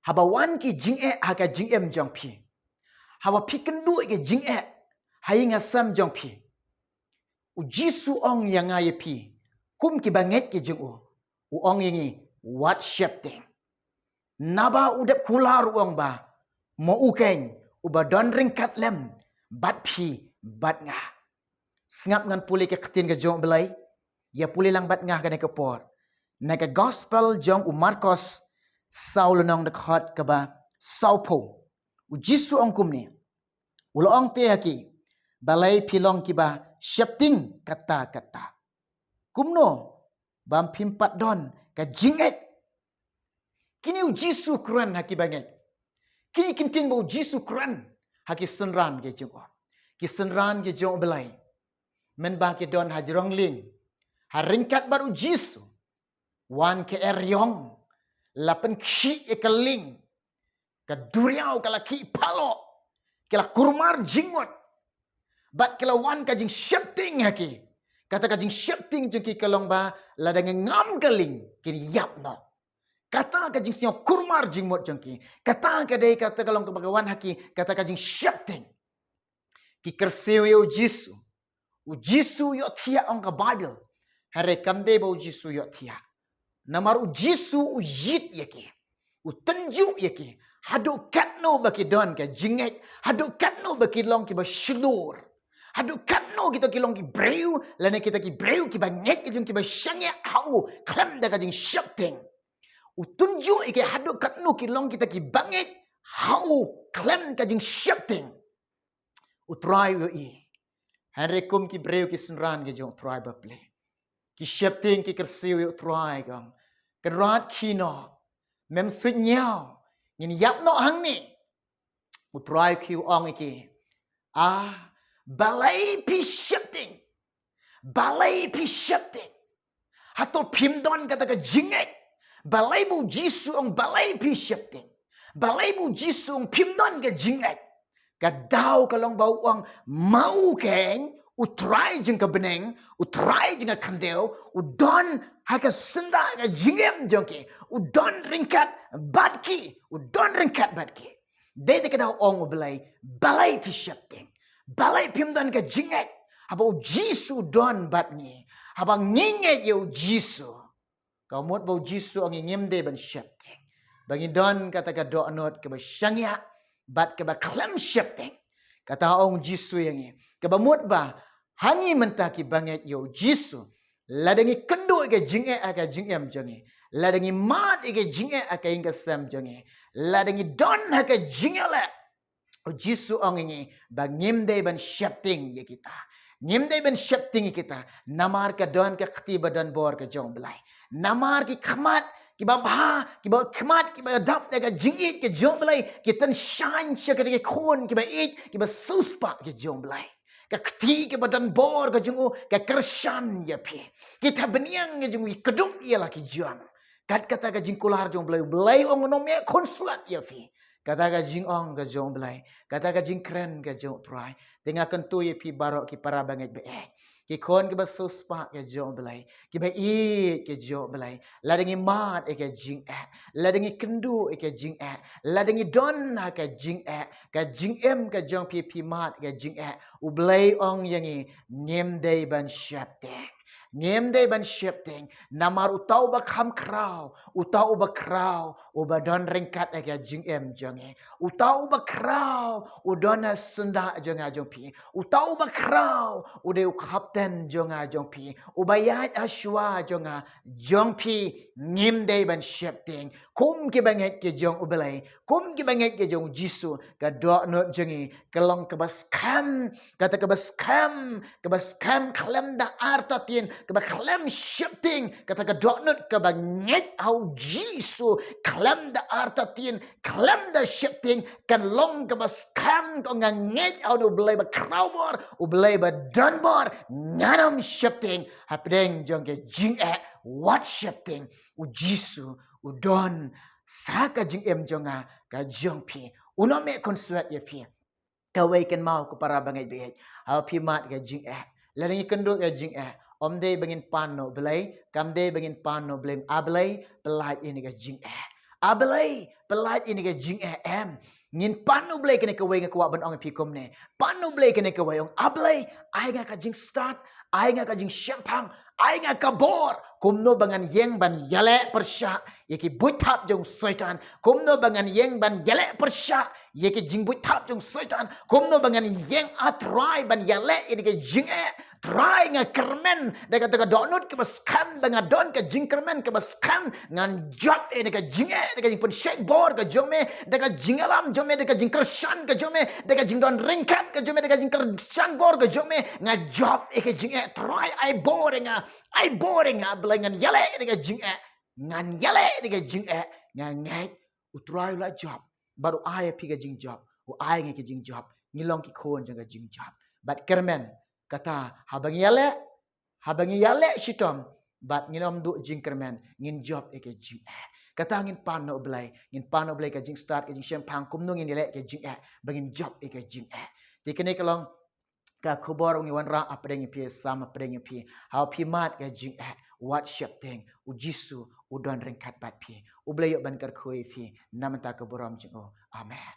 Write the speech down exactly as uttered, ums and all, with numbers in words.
Haba wan ki jingeh ha ka jingim jong phi, haba phi kynduh ïa ki jingeh ha ïing ha sem jong phi, u Jisu ong ïa nga ïa phi, kum ki bangeit ki jong u, u ong ïa ngi, wat sheptieng. Naba u dep kular u ong ba, mo u keiñ uba don ryngkat lem bad phi bad nga. Sngap ngan pule ka ktien ka jong u Blei. Ïa pule lang bad nga ha kane ka por na ka gospel jong u Markos, saw lynnong, dkhot kaba sawphew. U Jisu ong kumne, u la ong te ha ki, balei phi long kiba sheptieng katta katta? Kumno bym pat don ka jingngeit? Kine u Jisu kren ha ki bangeit. Kine ki ktien ba u Jisu kren ha ki synran ki jong u, ki synran ki jong u Blei. Mynba ki don ha jrong lieng, ha ryngkat bad u Jisu, wan ka eriong, la pynkhih ïa ka lieng, ka duriaw ka la khih paloh, ka la kurmar jingmut, bad ka la wan ka jingsheptieng ha ki. Kata ka jingsheptieng jong ki ka long ba lada ngam ka lieng, kin ïap noh. Kata ka jingsngew kurmar jingmut jong ki, kata ka dei kata ka long kaba ka wan ha ki, kata ka jingsheptieng. Ki kyrsiew ïa u Jisu. U Jisu ïohthiah, ong ka Baibl. Hynrei kam dei ba u Jisu ïohthiah. Namar u Jisu u ïeit ïa ki, u tynjuh ïa ki. Haduh katno ba ki don ka jingngeit, haduh katno ba ki long kiba shlur, haduh katno kita ki long ki briew, lane kita ki briew kiba ngeit ki jong kiba shaniah ha u khlem da ka jingsheptieng. U tynjuh ïa ki haduh katno ki long kita ki bangeit ha u khlem ka jingsheptieng. U Trai u ïohi. Hynrei kum ki briew ki synran ki jong u Trai bapli, ki sheptieng, ki kyrsiew ïa u Trai, ki ong, Kynrad, khie noh, mem suidñiew, ngin ïap noh hangne. U Trai u khie u ong ïa ki, ah, balei phi sheptieng? Balei phi sheptieng? Hato phim don kata ka jingngeit? Balei ba u Jisu ong balei phi sheptieng? Balei ba u Jisu ong phim don ka jingngeit? Ka daw ka long ba u ong ma u keiñ, u Trai jong ka bneng, u Trai jong ka khyndew, u don ha ka syndah ka jingim jong ki, u don ryngkat bad ki, u don ryngkat bad ki. Dei te ka daw ong u Blei, balei phi sheptieng? Balei phim don ka jingngeit? Haba u Jisu u don bad ngi, haba ngi ngeit ïa u Jisu, ka mut ba u Jisu ong ïa ngi ngim dei ban sheptieng. Ba ngin don kata ka dohnud kaba shaniah bad kaba khlem sheptieng. Kata ong u Jisu ïa ngi, kaba mut ba ha ngi mynta kiba ngeit ïa u Jisu, lada ngi kynduh ïa ka jingeh ha ka jingim jong ngi, lada ngi mad ïa ka jingeh ha ka ïing ka sem jong ngi, lada ngi don ha ka jingeh leh, u Jisu ong ïa ngi ba ngim dei ban sheptieng ïa kita. Ngim dei ban sheptieng ïa kita. Namar ka don ka kti ba don bor ka jong u Blei. Namar ki khmat kiba bha, kiba khmat kiba dap da ka jingïeit ka jong u Blei, ki tynshaiñ sha kita ki khun kiba ïeit, kiba siewspah ka jong u Blei. Ka kti kaba don bor ka jong u ka kyrshan ïa phi. Ki thapniang ka jong u ki kdup ïa la ki jong. Kat kata ka jingkular jong u Blei, u Blei u ong, u nongmih khunswet ïa phi. Kata ka jingong ka jong u Blei, kata ka jingkren ka jong u Trai. Te nga kyntu ïa phi baroh ki para bangeit ba ïeit, ki khun kiba siewspah ka jong u Blei, kiba ïeit ka jong u Blei, lada ngi mad ïa ka jingeh, lada ngi kynduh ïa ka jingeh, lada ngi don ha ka jingeh, ka jingim ka jong phi, phi mad ïa ka jingeh, u Blei ong ïa ngi, ngim dei ban sheptieng. Ngim dei ban sheptieng, namar uta uba kham khraw, uta uba khraw, uba don ryngkat ha ka jingim jong ngi. Uta uba khraw u don ha syndah jong nga jong phi. Uta uba khraw u dei u khapten jong nga jong phi, uba ïaid ha shuwa jong nga jong phi. Ngim dei ban sheptieng. Kum kiba ngeit ki jong u Blei, kum kiba ngeit ki jong u Jisu, ka dohnud jong ngi ka long kaba skhem. Kata kaba skhem, kaba skhem khlem da artatien, kaba khlem sheptieng. Kata ka dohnud kaba ngeit ha u Jisu khlem da artatien, khlem da sheptieng, kan long kaba skhem. Ka ong, nga ngeit ha uno u Blei ba khraw bor, u Blei ba don bor, ngan ym sheptieng hapdeng jong ka jingeh. Wat sheptieng, u Jisu u don ha ka jingim jong nga, ka jong phi. U nongmih khunswet ïa phi. Kawei kynmaw ko para bangeit ba ïeit, haba phi mad ka jingeh, lada ngi kynduh ka jingeh, ym dei ba ngin pan na u Blei, kam dei ba ngin pan na u Blei, A Blei, pyllait ïa ngi na ka jingeh. A Blei, pyllait ïa kane ka jingeh em. Ngin pan U Blei kane kawei, nga kwah ban ong ïa phi kumne. Pan U Blei kane kawei, ong A Blei, ai nga ka jingstad, ai nga ka jingshemphang, ai nga ka bor. Kumno ba ngan ïeng ban ïaleh pyrshah ïa ki buit thap jong Soitan. Kumno ba ngan ïeng ban ïaleh pyrshah ïa ki jingbuit thap jong Soitan. Kumno ba ngan ïeng, A Trai, ban ïaleh ïa kane ka jingeh. Trai, nga kyrmen da kata ka dohnud kaba skhem, ba nga don ka jingkyrmen kaba skhem. Ngan jop ïa kane ka jingeh, da ka jingpynshait bor ka jong me, da ka jingïalam jong me, da ka jingkyrshan ka jong me, da ka jingdon ryngkat ka jong me, da ka jingkyrshan bor ka jong me. Nga jop ïa kane ka jingeh, Trai, ai bor ïa nga, ai bor ïa nga, Blei, ngan ïaleh ïa kane ka jingeh. Ngan ïaleh ïa kane ka jingeh. Nga ngeit U Trai u la jop, bad u ai ïa phi ka jingjop, u ai ïa ngi ka jingjop. Ngi long ki khun jong ka jingjop. Bad kyrmen, kata, haba ngi ïaleh, haba ngi ïaleh shitom, bad ngin ym duh jingkyrmen, ngin jop ïa ka jingeh. Kata ngin pan na U Blei, ngin pan na U Blei ka jingstad, ka jingshemphang, kumno ngin ïaleh ïa ka jingeh, ba ngin jop ïa ka jingeh. Te kane ka long ka khubor ngi wanrah hapdeng ïa phi, sam hapdeng ïa phi. Haba phi mad ka jingeh, wat sheptieng, U Jisu u don ryngkat bad phi. U Blei u ban kyrkhu ïa phi na ka bynta ka burom jong u. Amen.